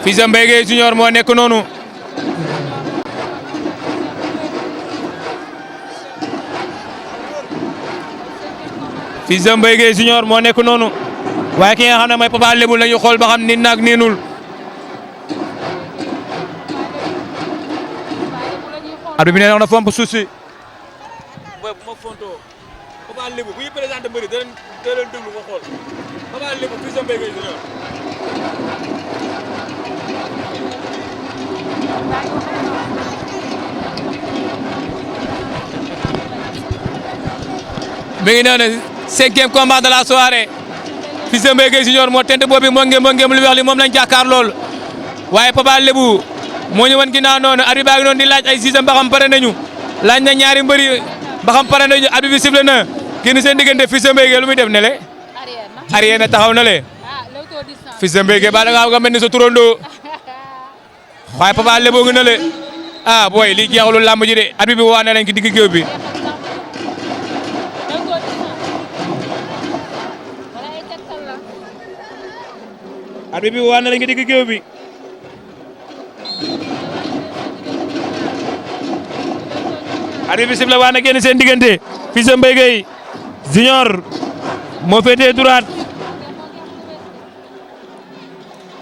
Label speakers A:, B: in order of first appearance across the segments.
A: Fils de Mbaye Gueye Junior moo nekk noonu. Fils de Mbaye Gueye Junior moo nekk noonu. waaye ki nga xam ne mooy Papa Lébu la ñu xool ba xam ni naag niinul. arbitre bi nee na fomp suuf si. booy bu ma fontoo Papa Lébu bu ñu présenté mbëri da leen déglu nga xool Papa Lébu Fils de Mbaye Gueye Junior. mi ngi noonu 5e combat de la soirée Fils de Mbaye Gueye Junior moo tent boobu moo ngeen lu weex li moom lañ jàkkaar lool waaye Papa Lébu moo ñu wan ginnaaw noonu arbitre baa ngi noonu di laaj ay sixième ba xam pare nañu laaj na ñaari mbëri ba xam pare nañu arbitre bi sifflé na génn seen diggante Fils de Mbaye Gueye lu muy def ne le arrière na taxaw na le Fils de Mbaye Gueye ba nga mel ni sa turandoo waaye Papa Lébu ngi na le ah booy lii jeexalul làmb ji de arbitre bi waa ne lañ ki digg géew bi arbitre bi waa na lañ ki digg géew bi arbitre bi sifflé waa na génn seen diggante Fils de Mbaye Gueye Junior moo féetee droite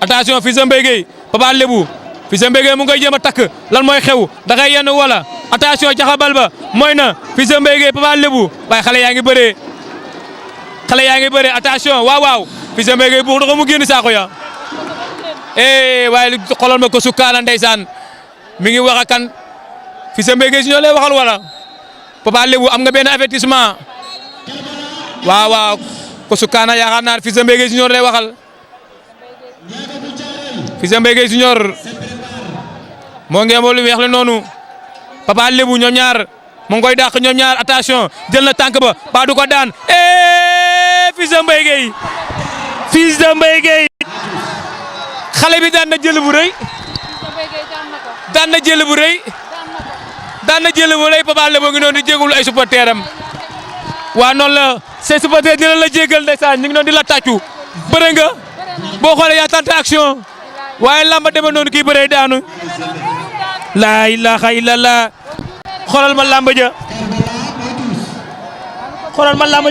A: attention Fils de Mbaye Gueye Papa Lébu Fils de Mbaye Gueye mu ngi koy jéem a takk lan mooy xew da ngay yenn wala attention jaxabal ba mooy na Fils de Mbaye Gueye Papa Lébu waaye xale yaa ngi bëree attention waaw waaw Fils de Mbaye Gueye buux na ko mu génn saako ya waaye xolal ma ko sukkaana ndeysaan mi ngi wax ak kan Fils de Mbaye Gueye Junior lay waxal wala Papa Lébu am nga benn avertissement waaw waaw ko sukkaana yaakaar naa Fils de Mbaye Gueye Junior lay waxal Fils de Mbaye Gueye Junior moo ngi amoon lu weex la noonu Papa Lébu ñoom ñaar mu ngi koy dàq ñoom ñaar attention jël na tànk ba ba du ko daan Fils de Mbaye Gueye Fils de Mbaye Gueye xale bi daan na jël bu rëy daan na jël bu rëy Papa Lébu ngi noonu di jégalu ay supporteram waa noonu la say supporter dina la jégal ndeysaan ñu ngi noonu di la tàccu bëre nga boo xoolee yaa tante action waaye lamba deme noonu kii bëree daanu laa ilaha illallah xoolal ma lamba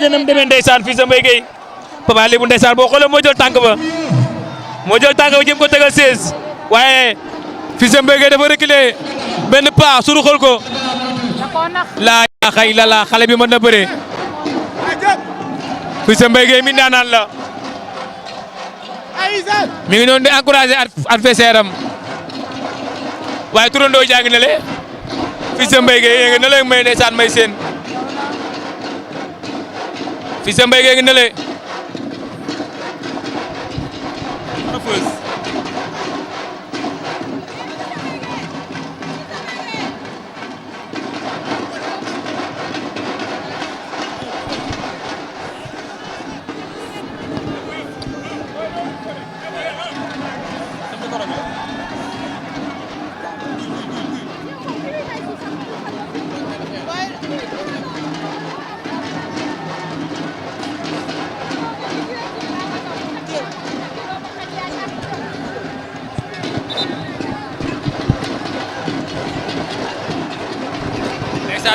A: ja nam demee ndeysaan Fils de Mbaye Gueye Papa Lébu ndeysaan boo xoolee moo jël tànk ba jëm ko tegal 16 waaye Fils de Mbaye Gueye dafa reculer benn pas suru xol ko laa ilaha illallah xale bi mën na bëree Fils de Mbaye Gueye mi ndaanaan la mi ngi noonu di encourager adversaire am waaye turandoo jaa ngi ne le Fils de Mbaye Gueye ngi ne le may ndeysaan may seen Fils de Mbaye Gueye ngi ne le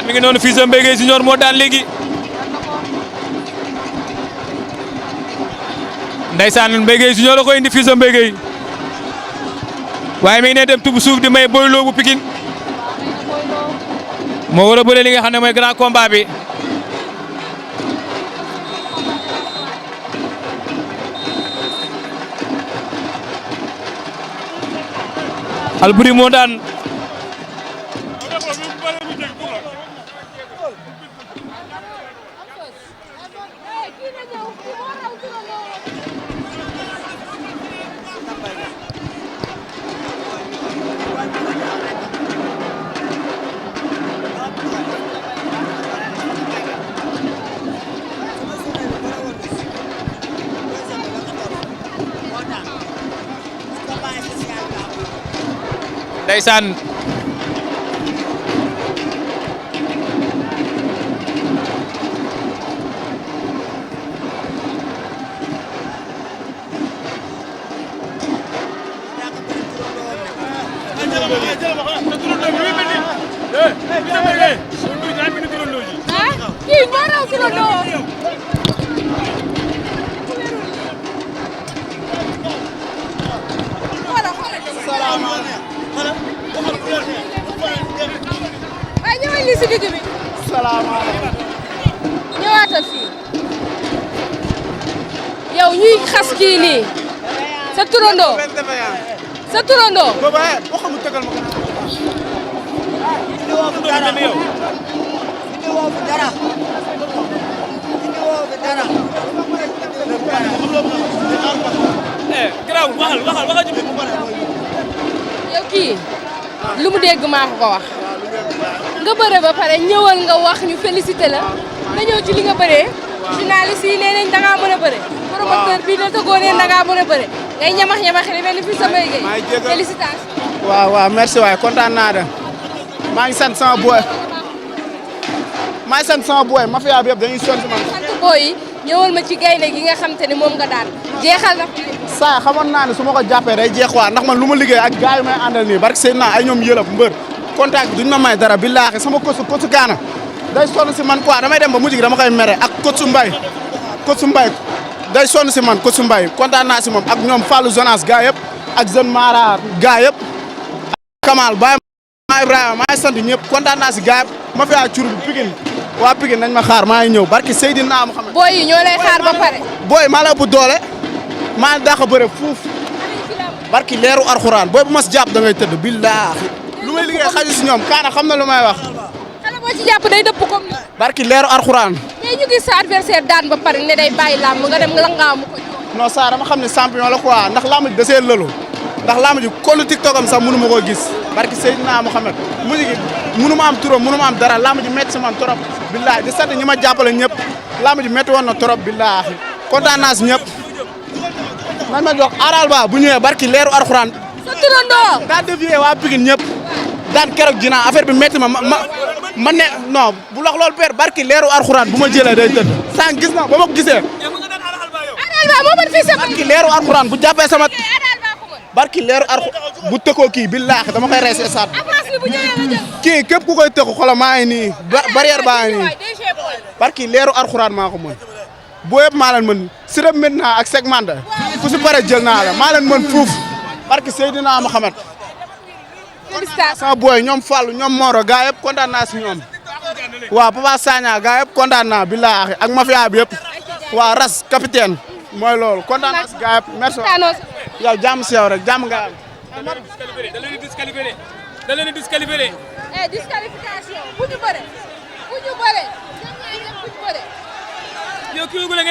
A: mi ngi noonu Fils de Mbaye Gueye Junior moo daan léegi ndeysaan Mbaye Gueye Junior la ko indi Fils de Mbaye Gueye waaye mi ngi ne dem tub suuf di may Boy Lo bu Pikine moo war a bëre li nga xam ne mooy grand combat bi Alboury moo daan ndeysaan
B: kii moo raw turandoo. waaye ñëwal li si digg bi.
C: salaamaaleykum.
B: ñëwaatal fii. yow ñuy xas kii nii. sa turandoo. sa turandoo.
C: booba waxamu tëgal ma ko.
B: yow kii lu mu dégg maa ko wax nga bëre ba pare ñëwal nga wax ñu félicité la nga ñëw ci li nga bëree journaliste yi nee nañ da ngaa mën a bëre promoteur bi la tëggoo neen da ngaa mën a bëre ngay ñamax li mel ni fi samay gay félicitation.
C: waaw merci waay kontaan naa de maa ngi sant sama boy mafia bi yëpp dañuy sonn si man.
B: sant booy yi ñëwal ma ci gaynde gi nga xam te ni moom nga daan jeexal na.
C: saa xamoon naa ne su ma ko jàppee day jeex waa ndax man lu ma liggéey ak gars yi may àndal nii barke seen naa ay ñoom yëlëb mbër contact bi duñ ma may dara billaahi sama coach Kaana day sonn si man quoi damay dem ba mujj gi dama koy mere ak coach Mbaye day sonn si man coach Mbaye kontaan naa si moom ak ñoom Fallou Jonas gars yëpp ak jeune Mara gars yëpp Kamal Baye maa Ibrahima maa ngi sant ñëpp kontaan naa si gars yëpp ma fi a cur bi Pikine waa Pikine nañ ma xaar maa ngi ñëw barke Seydina Muhammad
B: booy yi ñoo lay xaar ba pare.
C: booy maa la ëpp doole maa dàq bëre fuuf barki leeru arxuraan booy bu mas jàpp da ngay tëdd billaahi lu may liggéey xaju si ñoom Kaana xam na lu may wax
B: xale boo ci jàpp day dëpp comme ni.
C: barki leeru arxuraan
B: mais ñu gis sa adversaire daan ba pare ne day bàyyi làmb nga dem nga langaamu ko.
C: non ça dama xam ne champion la quoi ndax làmb ji da see lëlu ndax làmb ji kollu TikTok am sax mënu ma koo gis barki Seydina Muhammad mujj gi mënu ma am turam mënu ma am dara làmb ji métti si man trop billaahi di sant ñi ma jàppale ñëpp làmb ji métti woon na trop billaahi kontaan naa si ñëpp nañ ma jox aral ba bu ñëwee barki leeru arxuraan
B: sa turandoo.
C: daa dévié waa Pikine ñëpp daan keroog jinaa affaire bi métti ma ne non bu lox loolu père barki leeru arxuraan bu ma jëlee day tëdd sànq gis na ba ma ko gisee
B: Adal Ba moo mën fii sa
C: barki leeru arxuraan bu jàppee sama barki leeru arxuraan bu tëkkoo kii billaahi dama koy rees esaat
B: avance bi bu ñëwee nga jël.
C: kii képp ku koy tëkku xoolal maa ngi nii barrière baa ngi nii barki leeru arxuraan maa ko mën boo yëpp maa leen mën sirëb maintenant ak segmenta ku si pare jël naa la maa leen mën fuuf barki Seydina Muhammad
B: félicitations.
C: sama booy ñoom Fallou ñoom Moro gaa yëpp kontaan naa si ñoom waaw Papa Sagna gaa yëpp kontaan naa billaahi ak mafia bi yëpp waaw ras capitaine mooy loolu kontaan naa si gaa yëpp merci yow jàmm si yow rek jàmm nga am.
A: da leen di disqualifié da leen di disqualifié.
B: disqualification bu ñu bëre bu ñu bëre.
A: yow kii